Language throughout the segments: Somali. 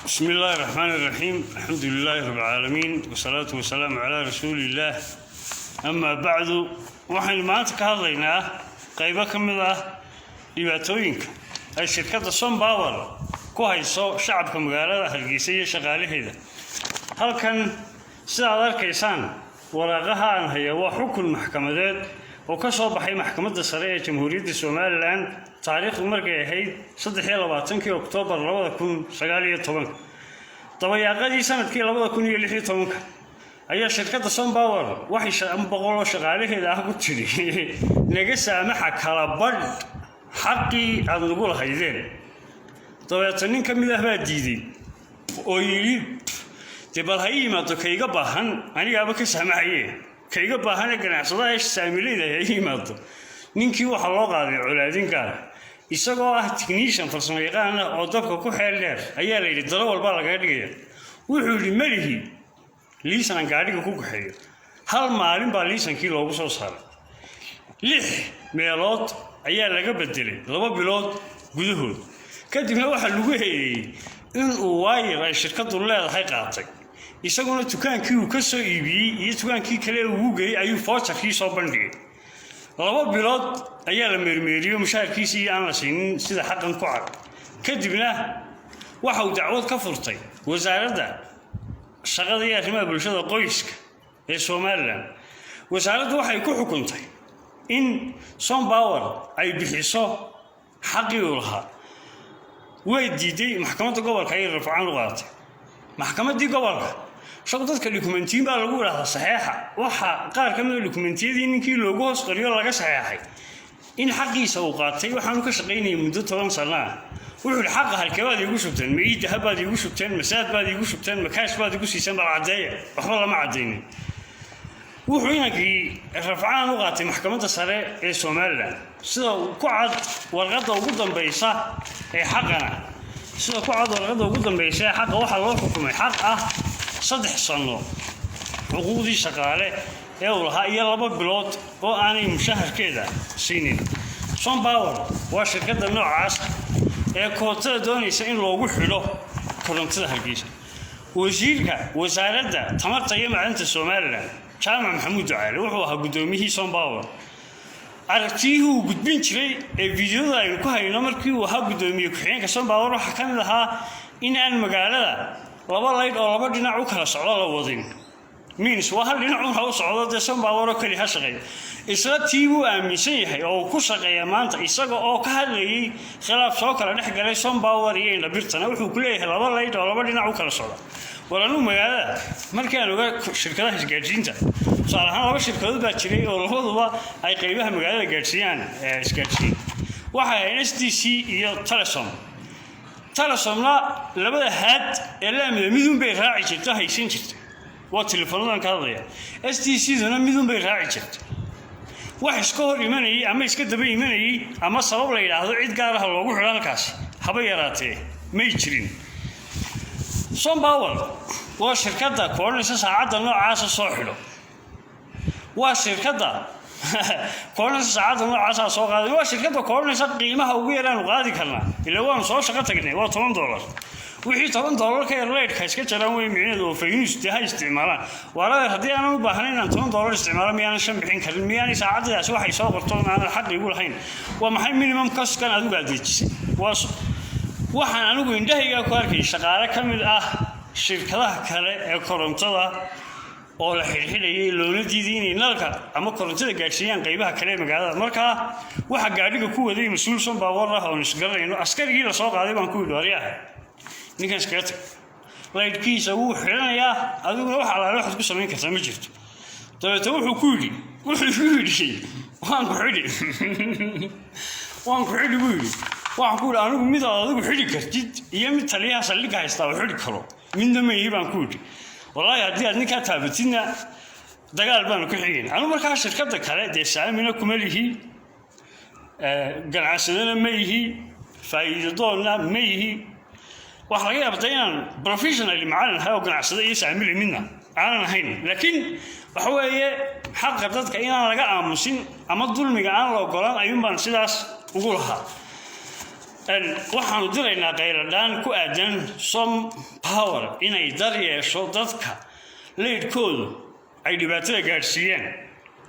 بسم الله الرحمن الرحيم، الحمد لله رب العالمين، والصلاة والسلام على رسول الله، أما بعد. Waxaynu maanta ka hadlaynaa qaybo ka mid ah dhibaatooyinka ay shirkadda Sompower ku hayso shacabka magaalada Hargeysa iyo shaqaalaheeda. Halkan sidaad arkaysaan waraaqaha aan haya waa xukun maxkamadeed oo ka soo baxay Maxkamadda Sare ee Jamhuuriyadda Somaliland, taariikhdu markay ahayd 23-kii Oktoobar 2019. Dabayaaqadii sanadkii 2016-ka ayaa shirkadda Sompower waxay 500 oo shaqaalaheeda ah ku tidhi: "Naga saamaxa kala badh xaqii aada nagu lahaydeen." Dabeeto nin ka mid ah baa diiday oo yidhi: "Dee bal ha ii yimaado kayga baahan, anigaaba ka saamaxaye, kayga baahan ee ganacsadaha saamilayda ha ii yimaado." Ninkii waxaa loo qaaday colaadin gaara. Isagoo ah technician, farsamo yaqaan ah oo dabka ku xeel dheer, ayaa la yidhi dalo walbaa lagaga dhigaya. Wuxuu yidhi: "Melihi liisan aan gaadhiga ku kaxeeyo." Hal maalin baa liisankii loogu soo saaray. Lix meelood ayaa laga bedelay 2 bilood gudahood. Kadibna waxaa lagu heeyey inuu waayar ay shirkadu leedahay qaatay. Isaguna dukaankii uu ka soo iibiyey iyo dukaankii kale ugu geeyey ayuu voucherkii soo bandhigay. 2 bilood ayaa la meermeeriyo, mushaharkiisii aan la siinin sida xaqan ku cad. Kadibna waxa uu dacwad ka furtay Wasaaradda Shaqada iyo Arrimaha Bulshada Qoyska ee Somaliland. Wasaaraddu waxay ku xukuntay in Sompower ay bixiso xaqii uu lahaa. Way diiday. Maxkamadda gobolka ayay rafcaan u qaadatay. Maxkamaddii gobolka shaqo dadka dukumentiyin baa lagu idhahdaa saxeexa. Waxa qaar ka mida dukumentiyadii ninkii loogu hoos qariyo laga saxeexay in xaqiisa uu qaatay. Waxaanu ka shaqaynayay muddo 10 sano ah. Wuxuu yidhi: "Xaqa halkee baad iigu shubteen? Ma ii dahab baad iigu shubteen? Ma Zaad baad iigu shubteen? Ma kaash baad igu siiseen? Bal caddeeya." Waxba lama caddaynin. Wuxuu inankii rafcaan u qaatay Maxkamadda Sare ee Somaliland. Sida ku cad warqadda ugu dambaysa ee xaqana, sida ku cad warqadda ugu dambaysa ee xaqa, waxaa loo xukumay xaq ah 3 sano xuquuqdii shaqaale ee uu lahaa iyo 2 bilood oo aanay mushaharkeeda siinin. Sompower waa shirkadda noocaas ee kootada doonaysa in loogu xidho korontada Hargeysa. Wasiirka Wasaaradda Tamarta iyo Macdanta Somaliland, Jaamac Maxamuud Ducaale, wuxuu ahaa guddoomiyihii Sompower. Aragtiyihii uu gudbin jiray ee fiidiyoda aynu ku hayno markii uu ahaa guddoomiye ku-xigeenka Sompower waxaa ka mid ahaa in aan magaalada laba laydh oo laba dhinac u kala socdo la wadin, means waa hal dhinac un ha u socdo, dee Sompower oo keli ha shaqeeyo. Isla tii buu aaminsan yahay oo uu ku shaqeeya maanta. Isaga oo ka hadlayay khilaaf soo kala dhex galay Sompower iyo Indhabirtana, wuxuu ku leeyahay laba laydh oo laba dhinac u kala socda. War anugu magaalada markii aan ogaa shirkadaha isgaadhsiinta, tusaale ahaan laba shirkadood baa jiray oo labaduba ay qaybaha magaalada gaadhsiiyaan isgaadhsiin. Waxay ahayd STC iyo Telesom. Telesomna labada haad ee laamida midun bay raaci jirto, haysan jirta. Waa telefonadan ka hadlaya. STC duna midun bay raaci jirta. Wax iska hor imanayay ama iska daba imanayay ama sabab la yidhaahdo cid gaar ah loogu xidho halkaasi haba yaraatee may jirin. Sompower waa shirkadda ku odhanaysa saacadda noocaasa soo xidho. Waa shirkadda ku odhanaysa saacadda noocaasa soo qaaday. Waa shirkadda ku odhanaysa qiimaha ugu yaraanu qaadi karnaa, ilaa waanu soo shaqo tagnay, waa $10. Wixii $10 ka yar leydhka iska jaraan wey micneedu, oo faynuus dee ha isticmaalaan. Waaladeer, haddii aanan u baahnayn inaan $10 isticmaalo, miyaanan shan bixin karin? Miyaanay saacaddaasi waxay soo qorto aanan xaq igu lahayn? Waa maxay minimum costkan adigu aad dejisay? Waa waxaan anigu indhahaygaa ku arkay shaqaale ka mid ah shirkadaha kale ee korontada oo la xidhxidhayay, loona diiday inay nalka ama korontada gaadhsiiyaan qaybaha kale ee magaalada. Markaa waxaa gaadhiga ku waday mas-uul Sompower ah oon isgaranayno. Askarigii la soo qaaday baan ku yidhi: "Waryaha, ninkan iskaga tag, laydhkiisa wuu xidhanayaa, adiguna wax alaale waxaad ku samayn kartaa ma jirto." Dabeete wuxuu ku yidhi: "Waan ku xidhi, waan ku xidhi," buu yidhi. Waxaan ku yidhi: "Anigu mid aad adigu xidhi kartid iyo mid taliyaha saldhigga haystaa uu xidhi karo midna ma ihi," baan ku yidhi. "Wallaahi haddii aad ninkaa taabatidna, dagaal baanu ka xigayna." Anigu markaa shirkadda kale dee saamina kuma lihi, ganacsadana ma yihi, faa'iidadoonna ma yihi. Waxaa laga yaabaa dee inaan professionally macallin ahay oo ganacsado iyo saamili midna aanan ahayn, laakiin waxa weeye xaqa dadka inaan laga aamusin ama dulmiga aan la ogolaan ayuun baan sidaas ugu lahaa. Waxaanu diraynaa qayladhaan ku aadan Som Power inay dar yeesho dadka leydhkoodu ay dhibaatada gaadhsiiyeen.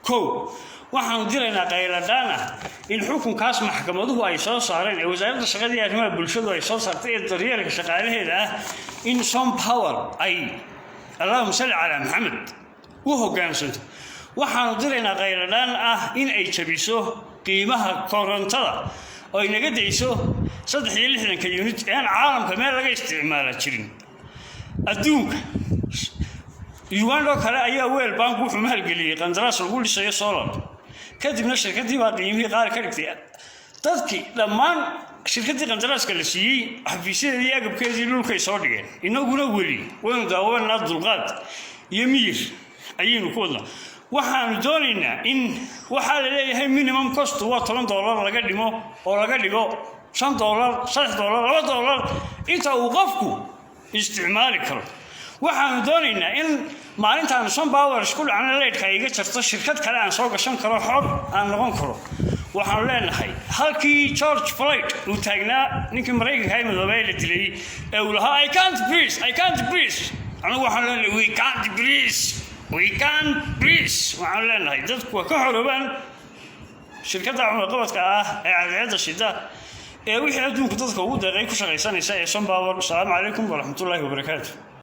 Kow, waxaanu diraynaa qayladhaan ah in xukunkaas maxkamaduhu ay soo saareen ee Wasaaradda Shaqada iyo Arrimaha Bulshadu ay soo saartay ee daryeelka shaqaalaheeda ah in Som Power ay, allahuma salli calaa Maxamed, u hoggaansanto. Waxaanu diraynaa qayladhaan ah in ay jabiso qiimaha korontada oo ay naga dayso 63-ka unit ee aan caalamka meel laga isticmaala jirin adduunka. Uganda oo kale ayaa World Bank wuxuu maalgeliyey qandaraas lagu dhisayo solar. Kadibna shirkaddii baa qiimihii qaali ka dhigtay. Dadkii dhammaan shirkaddii qandaraaska la siiyey xafiisyadeedii iyo agabkeedii dhulkay soo dhigeen. Inaguna weli waynu daawanaa, dulqaad iyo miyir ayaynu ku wadnaa. Waxaanu doonaynaa in waxaa la leeyahay minimum cost waa $10 laga dhimo oo laga dhigo $5, $3, $2, inta uu qofku isticmaali karo. Waxaanu doonaynaa in maalintaan Som Power isku dhacna leydhka ay iga jarto, shirkad kale aan soo gashan karo, xor aan noqon karo. Waxaanu leenahay halkii George Floyd uu taagnaa, ninkii Maraykanka ee midoobay la dilay, ee uu lahaa "I can't breathe, I can't breathe", anigu waxaanu leenahay "We can't breathe, we can't breathe". Waxaanu leenahay dadku waa ka xoroobaan shirkadda cunaqabadka ah ee cadceedda shida ee wixii adduunku dadka ugu deeqay ku shaqaysanaysa ee Som Power. Asalaamu calaykum waraxmatullaahi wabarakaatu.